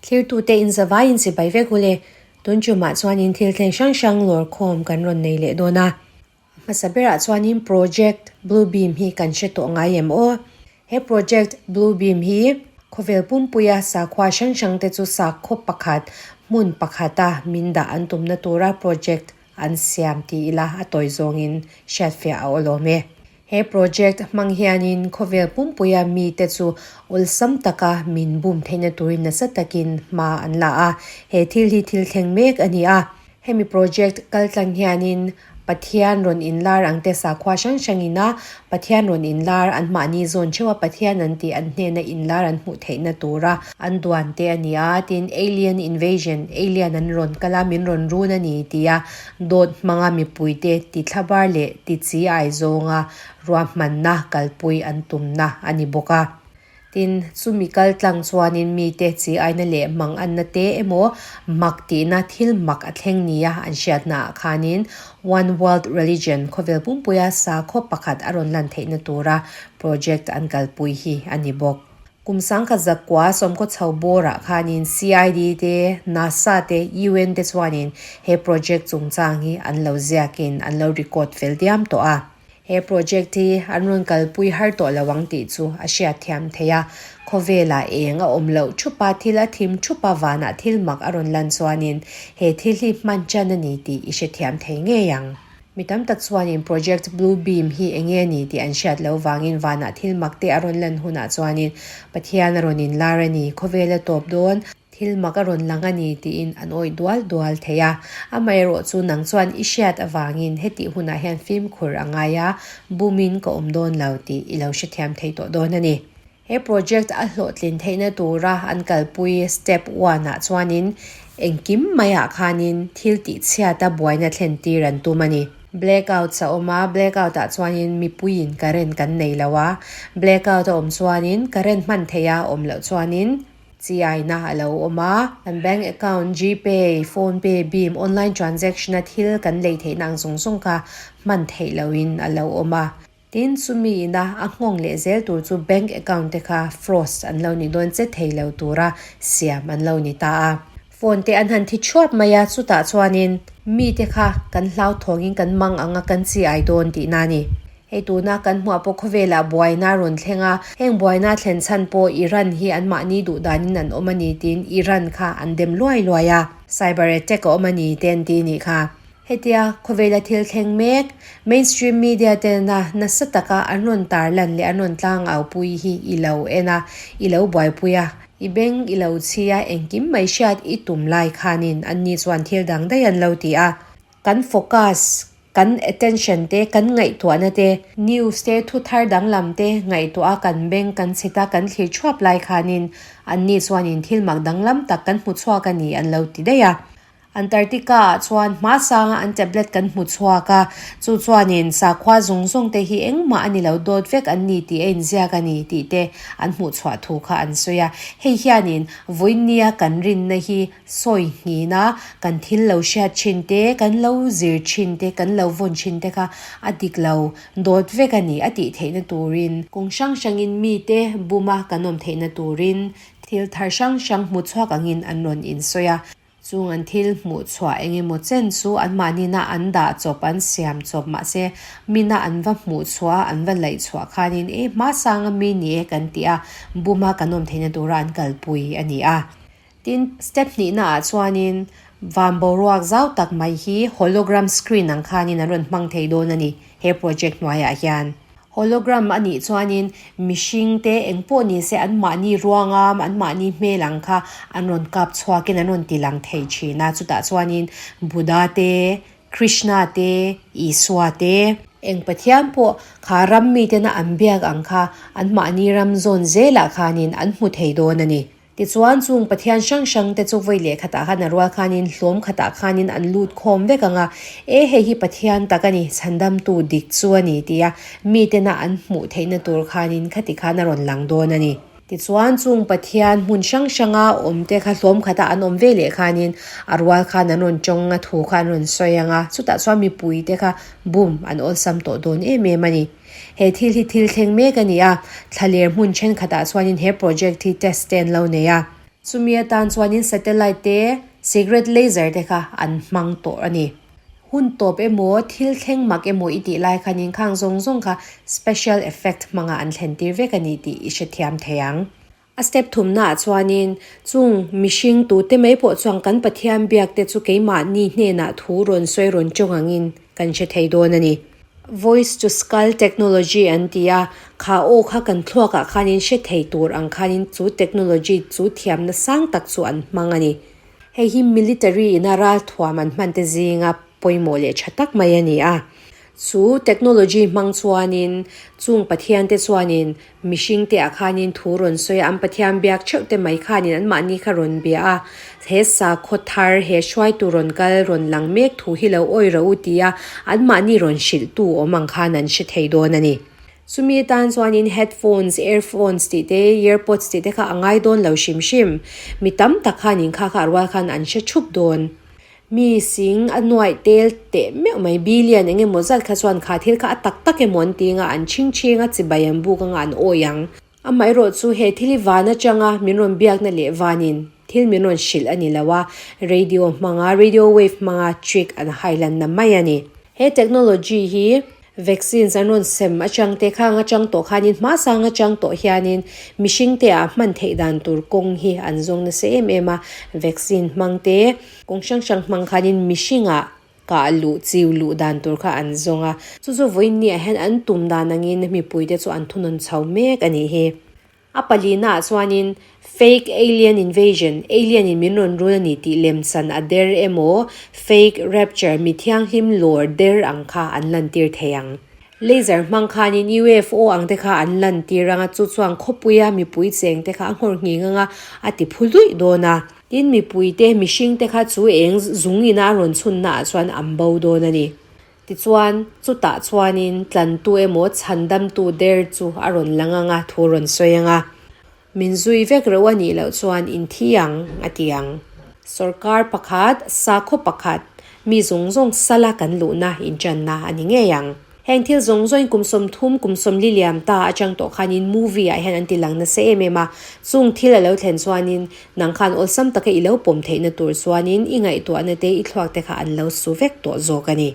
Thlirtute in zavaiin chibai vek ule, tun tumah chuanin thil thleng hrang hrang lawr khawm kan rawn nei leh dawn a. A hmasa berah chuanin Project Bluebeam hi kan hre tawh ngai em aw? He Project Bluebeam hi khawvel pumpuia sakhua hrang hrangte chu sakhaw pakhat, hmun pakhata min dah an tumna tura project an siam ti ila a tawi zawngin hriatfiah a awlawm e. He project hmang hianin khawvel pumpuia mite chu awlsam taka min bum theihna turin nasa takin hma an la a, he thil hi thil thleng mek a ni a. Hemi project kaltlang hianin Pathian rawn inlar ang te sakhua hrang hrangin a Pathian rawn inlar an mahni zawn theuh a Pathian an tih an hnena inlar an hmuh theihna tura an duan te a ni a, tin alien invasion, alien an rawn kal a min rawn run a ni tia dawt hmanga mipuite ti thlabar leh ti chi ai zawnga ruahmanna kalpui an tumna a ni bawk a. Tin, chumi kal tlang chuanin mite chi aina leh mang anna te emaw mak tihna thil mak a thleng nia an hriatnaah khanin One World Religion khawvel pumpuia sakhaw pakhat a rawn lan theihna tura project an kalpui hi a ni bawk. Kum sangkhat zakua sawmkaw chho bawrah khanin CID te, NASA te, UN te chuanin he project chungchang hi an lo ziakin an lo record fel diam tawh a. He project hi an rawn kalpui har tawh lo ang tih chu a hriat thiam thei a. Khawvelah eng a awm loh thupa thil a thim thupa vanah thil mak a rawn lan chuanin he thil hi hman chan a ni tih i hrethiam thei ngei ang. Mi tam tak chuanin Project Blue Beam hi eng nge ni tih an hriat loh vangin vanah thil mak te a rawn lan hunah chuanin Pathian a rawn inlar a ni, khawvel a tawp dawn, Thil mak a rawn lang a ni tiin an awih dual dual thei a. Amaherawh chu nang chuan i hriat avangin hetih hunah hian fimkhur a ngai a, bumin ka awm dawn lo tih i lo hrethiam thei tawh dawn a ni. He project a hlawhtlin theihna tura an kalpui step one ah chuanin engkim maiah khanin thil tihchhiata buaina thlen tir an tum a ni. Blackout a awm a, blackout ah chuanin mipuiin current kan nei lo a, blackout a awm chuanin current hman theih a awm loh chuanin Chiaina a lo awm a, kan bank account, Gpay, Phonepe, Bhim, online transaction a thil kan lei theihna ang zawng zawng kha hman theih lohin a lo awm a. Tin, chumi ina a nghawng leh zel tur chu bank account te kha frost an lo ni dawn che thei lo tura siam an lo ni ta a. Phone te an han thi thuap mai a, chutah chuanin mite kha kan hlauthawngin kan mang ang a, kan chiai dawn tihna a ni. Hei tuna kan hmuah pawh khawvelah buaina a rawn thleng a, heng buaina thlen chhan pawh Iran hi anmahni duh danin an awm a ni tiin Iran kha an dem luai luai a, cyber attack a awm a ni te an ti nih kha. Hetia khawvela thil thleng mek, mainstream media tena nasa taka an rawn tarlan leh an rawn tlangaupui hi i lo en a, i lo buaipui a, i beng i lo chhi a, engkim mai hriat i tum lai khanin anni chuan thil dang daih an lo ti a, kan focus Kan attention te, kan ngaihtuahna te, news te, thu thar danglam te ngaihtuah a kan beng kan chhit a kan thlir thuap lai khanin anni chuanin thil mak danglam tak kan hmu chhuak a ni an lo ti daih a. Antarctica ah chuan hma sanga an tablet kan hmu chhuak a, chu chuanin sakhua zawng zawng te hi engmah a ni lo dawt vek an ni tih a inziak a ni tih te an hmuh chhuah thu kha an sawi a. Hei hianin vawinia kan rinna hi Sawi nghina kan thil lo hriat thin te, kan lo zir thin te, kan lo vawn thin te kha a dik lo dawt vek a ni a tih theihna turin, kawng hrang hrangin mite buma kan awm theihna turin thil thar hrang hrang hmu chhuak angin an rawn insawi a. Chung an thil hmuh chhuah eng emaw chen chu anmahnina an dah chawp, an siam chawp mahse mina an va hmuh chhuah a, an va laih chhuah khanin e hmasanga mi ni e kan tih a, buma kan awm theihna tura an kalpui a ni a. Tin, step hnihna ah chuanin van boruak zau tak mai hi hologram screen ang khanin an rawn hmang thei dawn a ni he project hnuaiah hian. Hologram a nih chuanin mihring te eng pawh ni se an mahni ruangam, an mahni hmel ang kha an rawn kap chhuakin an rawn ti lang thei thin a, chutah chuanin Buddha te, Krishna te, Isua te, eng Pathian pawh kha ram mitena an biak ang kha an mahni ram zawn zelah khanin an hmu thei dawn a ni. Tichuan, chung Pathian hrang hrang te chu vawi leh khatah khan a rual khanin hlawm khatah khanin an lut khawm vek ang a, E hei hi Pathian tak a ni, chhandamtu dik chu a ni tia mitena an hmuh theihna tur khanin khati khan a rawn lang dawn a ni. Tichuan, chung Pathian hmun hrang hranga awmte kha hlawm khata an awm ve leh khanin a rual khan an rawn tawng a, thu kha an rawn sawi ang a, chutah chuan mipuite kha bum an awlsam tawh dawn em em a ni. He thil hi thil thleng mek a ni a, thlaler hmun thenkhatah chuanin he project hi test te an lo nei a. Chumi atan chuanin satellite te, secret laser te kha an hmang tawh a ni. Hun tawp emaw, thil thleng mak emaw i tih lai khan inkhang zawng zawng kha special effect hmanga an thlen tir vek a ni tih i hrethiam thei ang. A step thumnaah chuanin chung mihring tute mai pawh chuan kan Pathian biak te chu keimahni hnenah thu rawn sawi rawn tawng angin kan hre thei dawn a ni. Voice to skull technology an ti a, kha aw kha kan thluakah khanin hre thei tur ang khanin chu technology chu thiamna sang tak chu an hmang a ni. Hei hi military ina ralthuam an hman te zinga pawimawh leh tha tak mai a ni a. Chu technology hmang chuanin chung Pathian te chuanin mihring te ah khanin thu rawn sawi a, an Pathian biak theuh te mai khanin anmahni kha rawn bia a, he sakhaw thar, he hruaitu rawn kal rawn lang mek thu hi lo awi rawh u tia anmahni rawn hrilhtu awm ang khan an hre thei dawn a ni. Chumi atan chuanin headphones, earphones tih te, earpods tih te kha a ngai dawn lo hrim hrim. Mi tam tak khan inkha kha a rual khan an hre thup dawn. Mi sing a nuaih tel teh meuh mai, billion eng emaw zat kha chuan kha thil kha a tak tak emaw an ti anga an chhing chhing a, chibai an buk anga an awi ang. Amaherawh chu he thil hi van atanga min rawn biakna leh vanin thil min rawn hrilh a ni lo a, radio hmanga, radio wave hmanga trick an hailanna mai a ni. He technology hi Vaccines an rawn sem atang te khang atang tawh khanin hma sang atang tawh hianin mihring te ah hman theih dan tur kawng hi an zawng nasa em em a, vaccine hmang te kawng hrang hrang hmang khanin mihring ah kah luh chiu luh dan tur kha an zawng a, chu chu vawiin ni ah hian an tum dan angin mipui te chu an thunawn chho mek a nih hi. A palina ah chuanin fake alien invasion, alien in min rawn run a ni tih lemchan a der emaw fake rapture, mi thianghlim lawr der ang kha an lantir thei ang. Laser hmang khanin UFO ang te kha an lantir ang a, chu chuan khawpuia mipui cheng te kha a nghawr nghing ang a, a ti phu luih dawn a. Tin, mipui te, mihring te kha chu eng zung ina a rawn chhunna ah chuan an bo dawn a ni. Tichuan, chutah chuanin tlantu emaw chhandamtu der chu a rawn lang ang a, thu rawn sawi ang a. Min zui vek reuh a nih loh chuan in thi ang, a ti ang. Sorkar pakhat, sakhaw pakhat, mi zawng zawng sala kan luhna inṭanna a ni ngei ang. Heng thil zawng zawngin kum 30, kum 40 liam ta atang tawh khanin movie ah hian an ti lang nasa em em a. Chung thil a lo thlen chuanin nang khan awlsam taka i lo pawm theihna tur chuanin i ngaihtuahna te, i thluak te kha an lo su vek tawh zawk a ni.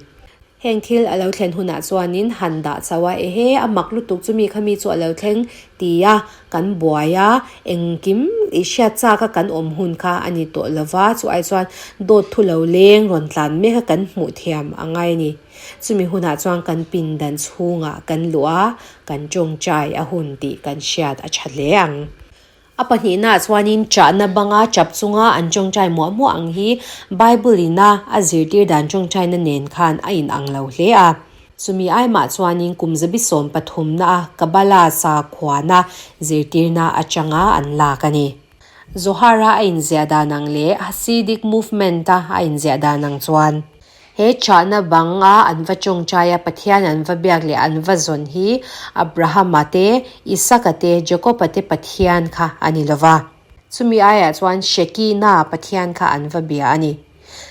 Heng thil a lo thlen hunah chuanin han dah chauh a, ehe a mak lutuk chu mi kha mi chu a lo thleng ti a, kan buai a, engkim i hriat chak a kan awm hun kha a ni tawh lova, chu ai chuan dawt thu lo leng rawn tlan mek a kan hmuh thiam a ngai a ni. Chumi hunah chuan kan pindan chhungah kan luh a, kan tawngtai a hun tih kan hriat a tha hle ang. A pahnihnaah chuanin chahna banga chap chunga an tawngtai muah muah ang hi Bible ina a zirtir dan tawngtaina nen khan a inang lo hle a. Chumi aimah chuanin kum zabi 13 na a Kabbalah sakhuana zirtirna atanga an lak a ni. Zohar-a a inziah dan ang leh Hasidic movement-a a inziah dan ang chuan He chahna banga an va tawngtai a, Pathian an va biak leh an va zawn hi Abrahama te, Isaka te, Jakoba te Pathian kha a ni lo va. Chumi aiah chuan Shekinah Pathian kha an va bia a ni.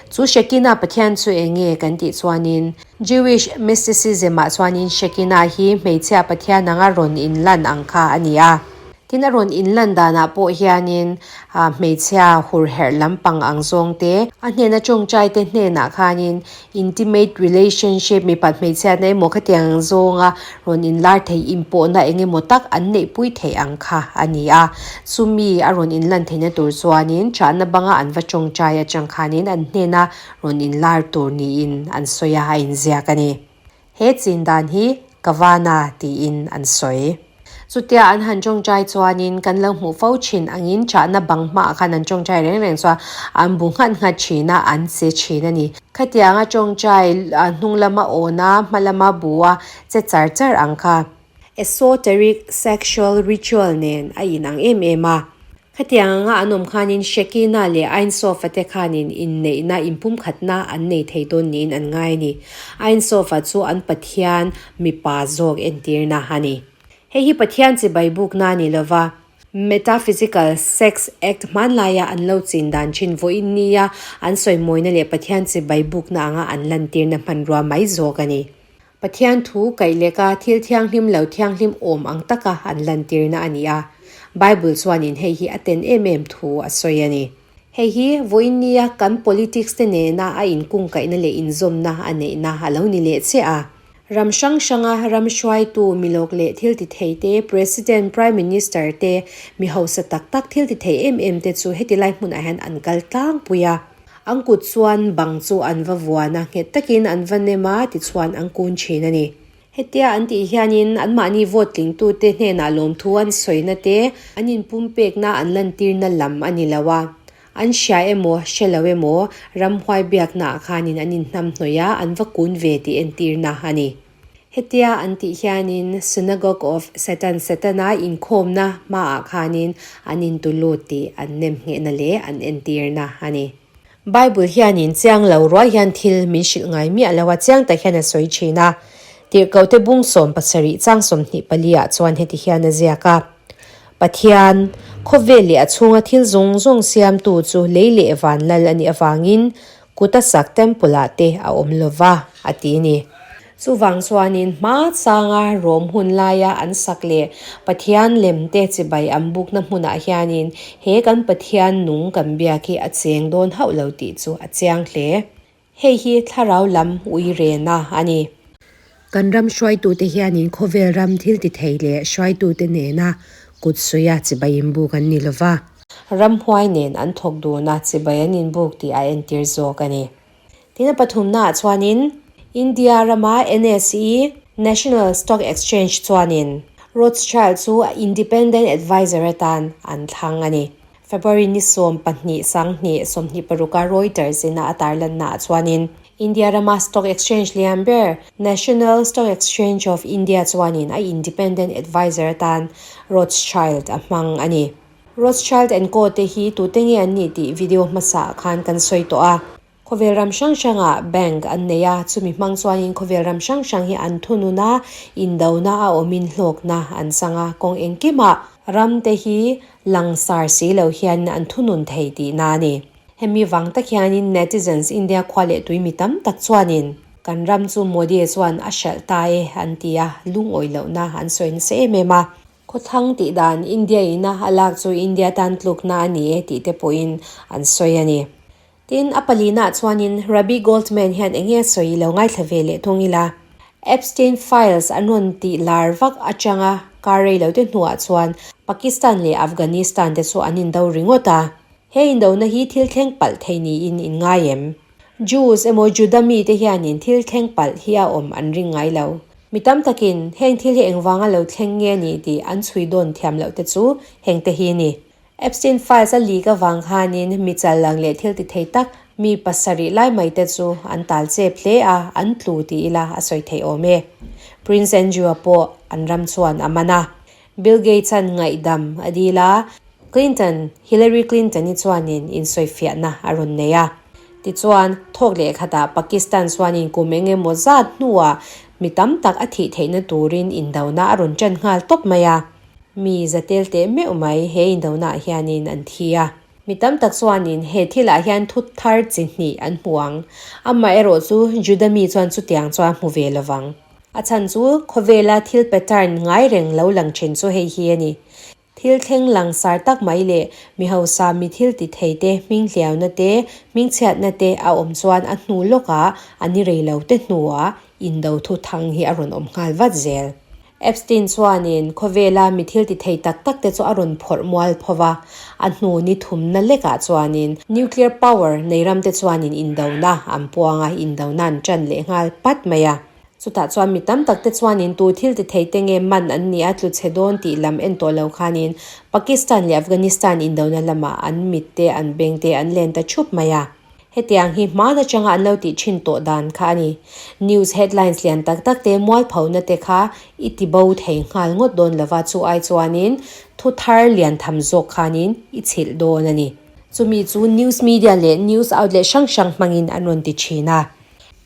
Chu Shekinah Pathian chu eng nge kan tih chuanin Jewish mysticism-ah chuanin Shekinah hi hmeichhia Pathian anga rawn inlan ang kha a ni a. Tin, a rawn inlan danah pawh hianin hmeichhia hurherh lampang ang zawng te, a hnena tawngtai te hnenah khanin intimate relationship, mipat hmeichhiatna emaw khatiang ang zawnga rawn inlar thei inpawhna eng emaw tak an neihpui theih ang kha a ni a. Chumi a rawn inlan theihna tur chuanin chahna banga an va tawngtai atang khanin an hnena rawn inlar tur niin an sawi a, a inziak a ni. He chin dan hi Kavana tiin an sawi. Chutia an han tawngtai chuanin kan lo hmuh fo thin angin chahna bang hmaah khan an tawngtai reng reng chuan an bu nghat nghat thin a, an che thin a ni. Khatianga tawngtai hnung lama awn a, hma lama bu a che char char ang kha. Esoteric sexual ritual nen a inang em em a. Khatiang anga an awm khanin Shekinah leh Ein Sof-a te khanin inneihna, inpumkhatna an nei thei dawn niin an ngai a ni. Ein Sof-a chu an Pathian mipa zawk entirna a ni. Hei hi Pathian chibai bukna a ni lova. Metaphysical sex act hmanlaia an lo chin dan thin vawiin nia an sawimawina leh Pathian chibai bukna anga an lantirna hmanrua mai zawk a ni. Pathian thu kaih leka thil thianghlim lo thianghlim awm ang taka an lantirna a ni a, Bible chuanin hei hi a ten em em thu a sawi a ni. Hei hi vawiin nia kan politics te nena a inkungkaihna leh inzawmna a neihna a lo ni leh chiah a. Ram hrang hranga ram hruaitu milawk leh thil ti thei te, President, Prime Minister te, mi hausa tak tak thil ti thei em em te chu heti lai hmunah hian an kal tlangpui a. An kut chuan bang chu an va vuan a, nghet takin an va nem a, tichuan an kun thin a ni. Hetia an tih hianin anmahni vote tlingtute hnenah lawmthu an sawina te, an inpumpekna an lantirna lam a ni lo a. An hria emaw, hre lo emaw, ramhuai biaknaah khanin an inhnamhnawih a, an va kun ve tih entirna a ni. Hetia an tih hianin Synagogue of Satan Setana inkhawmna hmaah khanin an intulut tih an nemnghehna leh an entirna a ni. Bible hianin chiang lo ruai hian thil min hrilh ngai miah lo a, chiang tak hian a sawi thin a. Tirhkohte bung 70 chang 24 ah chuan heti hian a ziak a, Pathian, khawvel leh a chhunga thil zawng zawng siamtu chu lei leh van lal a nih avangin Kuta sak temple ah te a awm lo va, a ti ni. Chuvang chuanin hma changa Rom hun laia an sak leh Pathian lem te chibai an bukna hmunah hianin he kan Pathian nung kan biak hi a cheng dawn hauh lo tih chu a chiang hle. Hei hi thlarau lam ui rena a ni. Kan ram hruaitute hianin khawvel ram thil ti thei leh hruaitute nena kut suia chibai inbuk an ni lova. Ramhuai nen an thawk dun a, chibai an inbuk tih a entir zawk a ni. Tin a pathumnaah chuanin India rama NSE, National Stock Exchange, chuanin Rothschild chu Independent Adviser atan an thlang a ni. February ni 12 sanghnih 26 a Reuters ina a tarlannaah chuanin India rama stock exchange lian ber National Stock Exchange of India chuanin a independent adviser atan Rothschild a hmang a ni. Rothschild and Co te hi tute nge an nih tih video hmasaah khan kan sawi tawh a. Khawvel ram hrang hrangah bank an nei a, chumi hmang chuanin khawvel ram hrang hrang hi an thunun a, indona a awmin hlawkna an chang a, kawng engkimah ram te hi langsar si lo hian an thunun thei tihna a ni. Hemi vang tak hianin netizens India khua leh tui mi tam tak chuanin kan ram chu Modi chuan a hralh ta e an ti a, lungawi lohna an sawi nasa em em a. Khawthlang tih dan India ina a lak chu India tan tlukna a ni e tih te pawhin an sawi a ni. Tin, a palinaah chuanin Rabbi Goldman hian eng nge a sawi lo ngaithla ve leh thung ila. Epstein Files an rawn tih lar vak atanga kar rei lo te hnuah chuan Pakistan leh Afghanistan te chu an indo ringawt a. He indona hi thil thleng palh thei niin in ngai em? Jews emaw Juda mite hianin thil thleng palh hi a awm an ring ngai lo. Mi tam takin heng thil hi engvanga lo thleng nge ni tih an chhui dawn thiam loh te chu heng te hi ni. Epstein Files a leak avang khanin mi challang leh thil ti thei tak mi pasarih lai mai te chu an tal chep hle a, an tlu ti ila a sawi theih awm e. Prince Andrew-a pawh an ram chuan a man a. Bill Gates-a'n ngaihdam a dil a, Clinton, Hillary Clinton-i chuanin insawifiahna a rawn nei a. Tichuan, thawk leh khatah Pakistan chuanin kum eng emaw zat hnuah mi tam tak a thih theihna turin indona a rawn ṭan nghal tawp mai a. Mi za tel teh meuh mai he indonaah hianin an thi a. Mi tam tak chuanin he thilah hian thu thar chi hnih an hmu ang. Amaherawh chu Juda mi chuan chutiang chuan hmu ve lovang. A chhan chu khawvela thil pattern ngai reng lo lang thin chu hei hi a ni. Thil thleng langsar tak mai leh mi hausa mi thil ti thei te hming hliauna te, hming chhiatna te a awm chuan a hnu lawkah a ni rei lo te hnuah indo thu thang hi a rawn awm nghal vat zel. Epstein chuanin khawvela mi thil ti thei tak tak te chu a rawn phawrh mual pho va, a hnu ni thumna lekah chuanin nuclear power nei ram te chuanin indona an puang a, indona an ṭan leh nghal pat mai a. Chutah chuan mi tam tak te chuanin tu thil ti thei te nge man an nih a tlu chhe dawn tih lam en tawh lo khanin Pakistan leh Afghanistan indona lamah an mit te an beng te an len ta thup mai a. Hetiang hi hmaan atanga an lo tih thin tawh dan kha a ni. News headlines lian tak tak te mualphona te kha i ti bo thei nghal ngawt dawn lova chu ai chuanin thu thar lian tham zawk khanin i chhilh dawn a ni. Chumi chu news media leh news outlet hrang hrang hmangin an rawn ti thin a.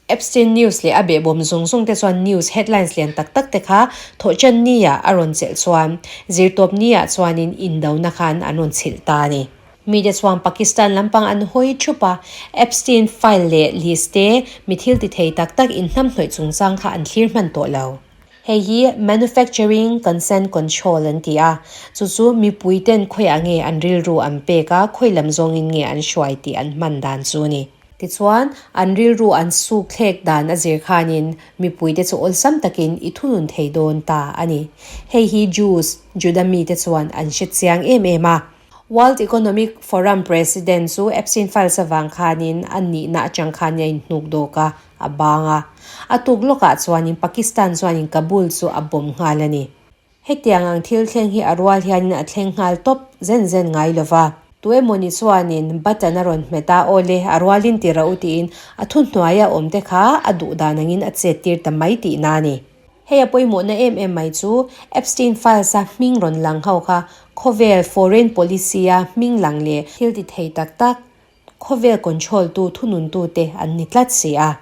Epstein news leh a behbawm zawng zawng te chuan news headlines lian tak tak te kha thawhṭan ni-ah a rawn chelh chuan zirtawp ni-ah chuanin indona khan an rawn chhilh ta a ni. Mite chuan Pakistan lampang an hawi thup a, Epstein file leh list te mi thil ti thei tak tak inhnamhnawih chungchang kha an thlir hman tawh lo. Hei hi Manufacturing Consent Control an ti a, chu chu mipui ten khawiah nge an rilru an pek a, khawi lam zawngin nge an hruai tih an hman dan chu a ni. Tichuan, an rilru an suk thlek dan a zir khanin mipuite chu awlsam takin i thunun thei dawn ta a ni. Hei hi Jews, Juda mite chuan an hre chiang em em a. World Economic Forum President chu Epstein Files avang khanin a nihna atang khan a inhnuk dawk a, a bang a. A tuk lawkah chuanin Pakistan chuanin Kabul chu a bawm nghal a ni. Hetiang ang thil thleng hi a rual hianin a thleng nghal tawp zen zen ngai lo va. Tuemawni chuanin button a rawn hmet a, Awle, a rualin ti rauh tiin a thuhnuaia awmte kha a duh dan angin a chet tir ta mai tihna a ni. Hei a pawimawhna em em mai chu Epstein Files-a hming rawn lang ho kha khawvel foreign policy-a hming lang leh thil ti thei tak tak Khawvel control tu thunun tu te an ni tlat si a.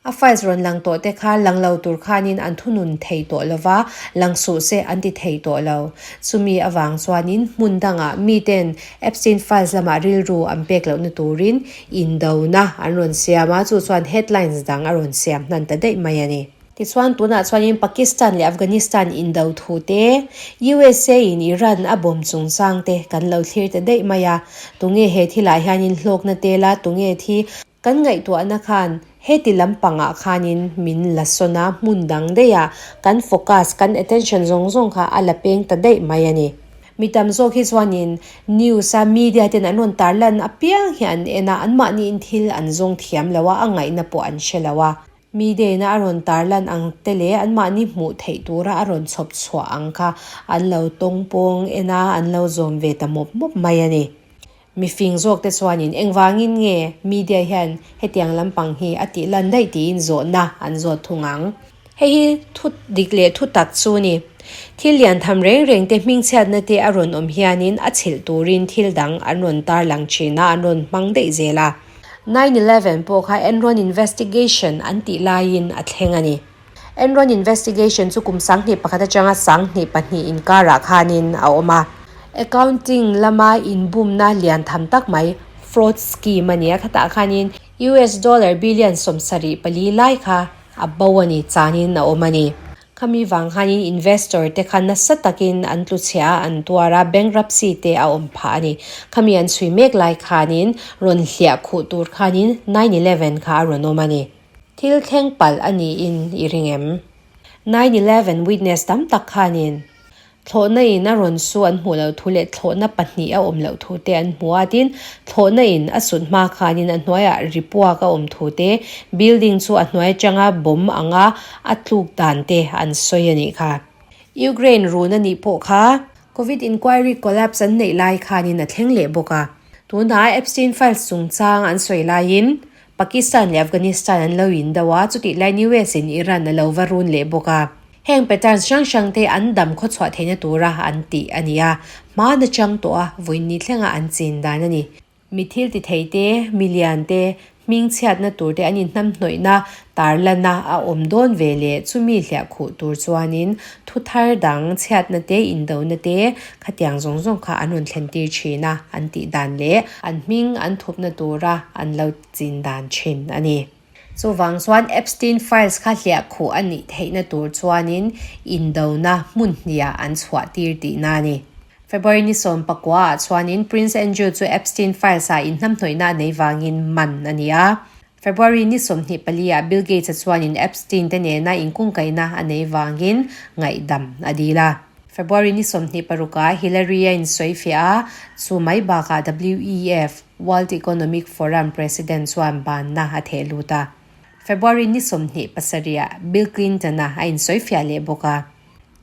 A files rawn lang tawh te kha lang lo tur khanin an thunun thei tawh lo va, lang suh se an ti thei tawh lo. Chumi avang chuanin hmun dangah miten Epstein files lamah rilru an pek lohna turin indona an rawn siam a, chu chuan headlines dang a rawn siam hnan ta daih mai a ni. Tichuan tunah chuanin Pakistan leh Afghanistan indo thu te, USA in Iran a bawm chungchang te kan lo thlir ta daih mai a. Tunge he thilah hianin hlawkna tel a, tunge thi kan ngaihtuahna khan heti lampangah khanin min la sawn a, hmun dang daihah kan focus, kan attention zawng zawng kha a la peng ta daih mai a ni. Mi tam zawk hi chuanin news a media ten an rawn tarlan apiang hi an en a, anmahniin thil an zawng thiam lo a, a ngaihna pawh an hre lo a. Mi dena a rawn tarlan ang te leh anmahni hmuh theih tura a rawn chhawp chhuah ang kha an lo tawng pawng en a, an lo zawm ve ta mawp mawp mai a ni. Mifing zawk te chuanin engvangin nge media hian hetiang lampang hi a tih lan daih tiin zawhna an zawt thung ang. Hei hi thu dik leh thu tak chu ni. Thil lian tham reng reng te hmingchhiatna te a rawn awm hianin a chhilh turin thil dang an rawn tarlang thin a, an rawn hmang daih zel a. 9/11 pawh kha Enron investigation an tih laiin a thleng a ni. Enron investigation chu kum 21 atanga 22 inkarah khanin a awm a. Accounting lama inbumna lian tham tak mai fraud scheme a ni a, khatah khanin US dollar billion 74 lai kha a bo a ni, chanin a awm a ni. Khami vang khanin investor te kha nasa takin an tlu chhia a, an tuar a, bankruptcy te a awm phah a ni. Khami an chhui mek lai khanin rawn hliah khuh tur khanin 9/11 kha a rawn awm a ni. Thil thleng palh a niin i ring em? 9/11 witness tam tak khanin Thlawhna in a rawn su an hmuh loh thu leh thlawhna pahnih a awm loh thu te an hmu a, tin, thlawhna in a sut hma khanin a hnuaiah ripuak a awm thu te, building chu a hnuai atanga bomb anga a tluk dan te an sawi a nih kha. Ukraine run a nih pawh kha Covid inquiry collapse an neih lai khanin a thleng leh bawk a. Tunah Epstein files chungchang an sawi laiin Pakistan leh Afghanistan an lo indo a, chutih laiin US in Iran a lo va run leh bawk a. Heng patterns hrang hrang te an dam khawchhuah theihna tura an tih a ni a, hma na chang tawh a, vawiin thlenga an chin dan a ni. Mi thil ti thei te, mi lian te, hming chhiatna tur te an inhnamhnawihna tarlana a awm dawn ve leh chumi hliah khuh tur chuanin thu thar dang chhiatna te, indona te khatiang zawng zawng kha an rawn thlen tir thin a, an tih dan leh an hming an thupna tura an lo chin dan thin a ni. Chuvang chuan Epstein Files kha hliah khuh a nih theihna tur chuanin indona hmun hniah an chhuah tir tihna a ni. February ni 19 ah chuanin Prince Andrew chu Epstein Files ah inhnamhnawihna a nei vangin man a ni a. February ni 24 ah Bill Gates-a chuanin Epstein te nena inkungkaihna a nei vangin ngaihdam a dil a. February ni 26 ah Hillary a insawifiah a, chu mai bakah WEF, World Economic Forum, President chuan banna a theh lut a. February ni 27 ah Bill Clinton-a a insawifiah leh bawk a.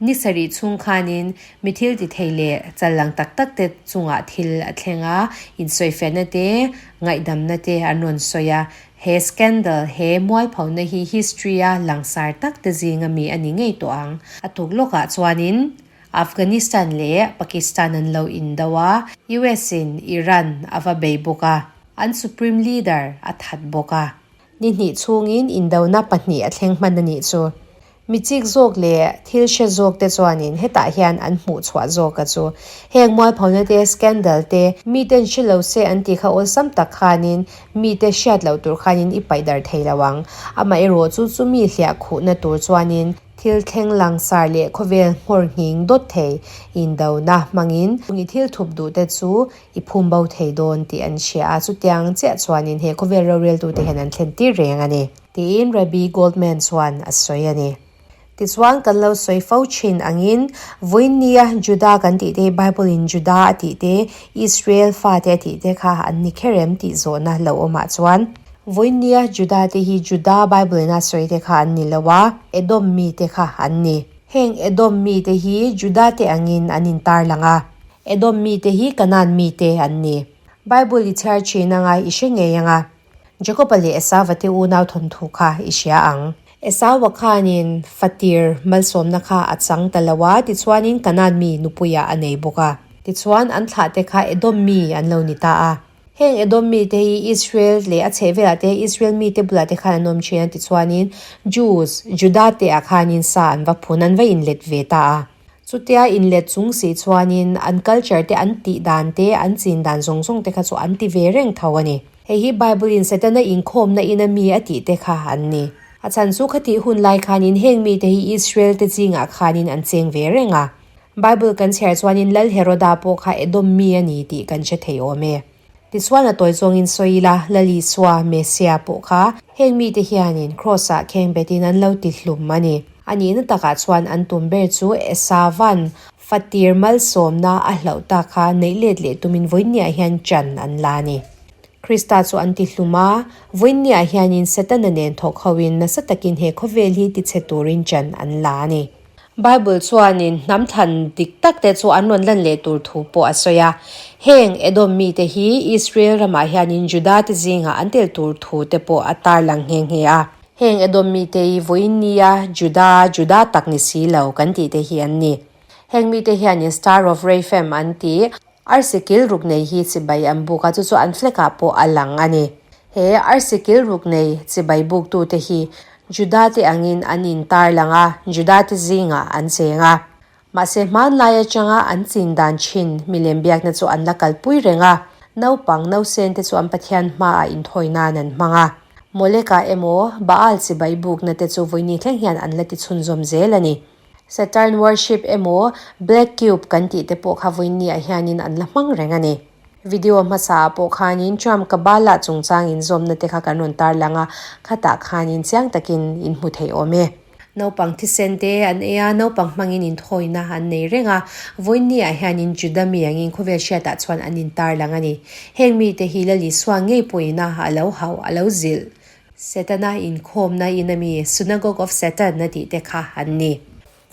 Ni sarih chhung khanin mi thil ti thei leh chal lang tak tak te chungah thil a thleng a, insawifiahna te, ngaihdamna te an rawn sawi a. He scandal, he mualphona hi history-a langsar tak te zinga mi a ni ngei tawh ang. A tuk lawkah chuanin Afghanistan leh Pakistan an lo indo a, US-in Iran a va bei bawk a, an supreme leader a that bawk a. Ni hnih chhungin indona pahnih a thleng hman a nih chu. Mi chik zawk leh thil hre zawk te chuanin hetah hian an hmuh chhuah zawk a chu. Heng mualphona te, scandal te, miten hre lo se an tih kha awlsam tak khanin mite hriat loh tur khanin i paih darh thei lo ang. Amaherawh chu chumi hliah khuhna tur chuanin thil thleng langsar leh khawvel nghawr nghing dawt thei indona hmangin i thil thup duh te chu i phum bo thei dawn tih an hria a, chutiang chiah chuanin he khawvel roreltute hian an thlen tir reng a ni, tiin Rabbi Goldman chuan a sawi a ni. Tichuan, kan lo sawi fo thin angin, vawiinnia Juda kan tih te, Bible-in Juda a tih te, Israel fate a tih te kha an ni kher em tih zawhna lo awmah chuan, vawiinnia Juda te hi Juda Bible-in a sawi te kha an ni lo a, Edom mite kha an ni. Heng Edom mite hi Juda te angin an intarlang a. Edom mite hi Kanaan mite an ni. Bible i chhiar thin anga i hre ngei anga, Jakoba leh Esauva te unau thawnthu kha i hria ang. Esauva khanin fatir malsawmna kha a chang ta lo a, tichuanin Kanaan mi nupuiah a nei bawk a. Tichuan an thlahte kha Edom mi an lo ni ta a. Heng Edom mite hi Israel leh a chhehvelah te Israel mite bulah te khan an awm thin a, tichuanin Jews, Juda te ah khanin sa an va phun, an va inlet ve ta a. Chutia inlet chung si chuanin an culture te, an tih dan te, an chin dan zawng zawng te kha chu an ti ve reng tho a ni. Hei hi Bible in Setana inkhawmna ina mi a tih te kha an ni. A chhan chu khatih hun lai khanin heng mite hi Israel te zingah khanin an cheng ve reng a. Bible kan chhiar chuanin Lal Heroda pawh kha Edom mi a ni tih kan hre thei awm e. Tichuan a tawi zawngin sawi ila, Lal Isua, Messiah, pawh kha heng mite hianin Kraws-ah kheng betin an lo ti hlum a ni. A nihna takah chuan an tum ber chu Esavan fatir malsawmna a hlauh tak kha neih let leh tumin vawiinniah hian chan an la a ni. Krista chu an ti hlum a, vawiinniah hianin Setana nen thawk hoin nasa takin he khawvel hi tichhe turin chan an la a ni. Bible chuanin hnam thlan dik tak te chu an rawn lan leh tur thu pawh a sawi a. Heng Edom mite hi Israel ramah hianin Juda te zingah an tel tur thu te pawh a tarlang nghe nghe a. Heng Edom mite hi vawiin nia Juda, Juda tak ni si lo kan tih te hi an ni. Heng mite hianin Star of Rephaim an ti. Arsi kil ruk nei hi chibai an buk a, chu chu an flag ah pawh a lang a ni. He arsi kil ruk nei chibai buk tute hi Juda te angin an in tar lang a, Juda te zingah an cheng a. Mahse hmanlai atanga an chin dan thin milem biakna chu an la kalpui reng a, naupang nausen te chu an Pathian hmaah inthawi nan an hmang a. Molek-ah emaw Baal chibai bukna te chu vawiini thleng hian an la ti chhunzawm zel a ni. Saturn worship emaw Black Cube kan tih te pawh kha vawiinniah hianin an la hmang reng a ni. Video hmasa ah pawh khanin Trump Kabbalah chungchang inzawmna te kha kan rawn tarlang a, khatah khanin chiang takin in hmu thei awm e. Naupang thisen te an ei a, naupang hmangin inthawina an nei reng a, vawiinniah hianin Juda mi angin khawvel hriatah chuan an intarlang a ni. Heng mite hi Lal Isua ngei pawhin a a lo hauh, a lo zilh. Setana inkhawmna in ami Synagogue of Satan a tih te kha an ni.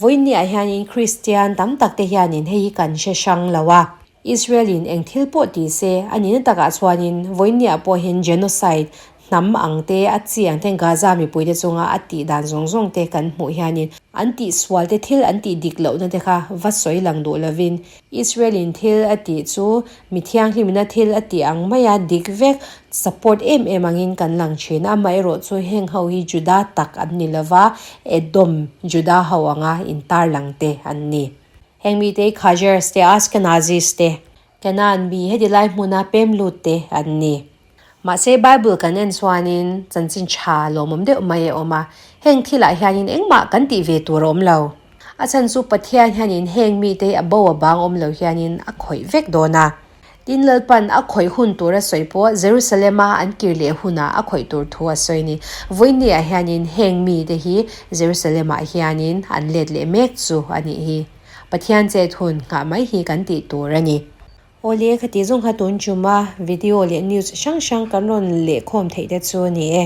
Vawiinniah hianin Kristian tam tak te hianin hei hi kan hre hrang lo a. Israel in eng thil pawh ti se, a nihna takah chuanin vawiinniah pawh hian genocide hnam ang te, a chi ang ten Gaza mipuite chunga a tih dan zawng zawng te kan hmuh hianin an tihsual te thil an tih dik lohna te kha va sawi lang duh lovin Israel in thil a tih chu mi thianghlimina thil a tih ang maia dik vek support em em angin kan lang thin a, amaherawh chu heng ho hi Juda tak an ni lova, Edom Juda ho anga intarlang te an ni. Heng mite hi Khazars te, Ashkenazis te, Canaan mi heti lai hmuna pem lut te an ni. Mahse Bible kan en chuanin chanchin tha lawmawm deuh mai a awm a, heng thilah hianin engmah kan tih ve tur a awm lo. A chhan chu Pathian hianin heng mite hi a bo a bang awm lo hianin a khawih vek dawn a. Tin Lalpan a khawih hun tur a sawi pawh Jerusalem-a an kir leh hunah a khawih tur thu a sawi ni. Vawiinniah hianin heng mite hi Jerusalem-ah hianin an let leh mek chu a nih hi. Pathian chet hun nghah mai hi kan tih tur a ni. Awle, khati zawng kha tun tum a video leh news hrang hrang kan rawn lehkhawm theih te chu a ni e.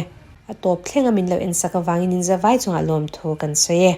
A tawp thleng a min lo ensak avangin in zavai chungah lawmthu kan sawi e.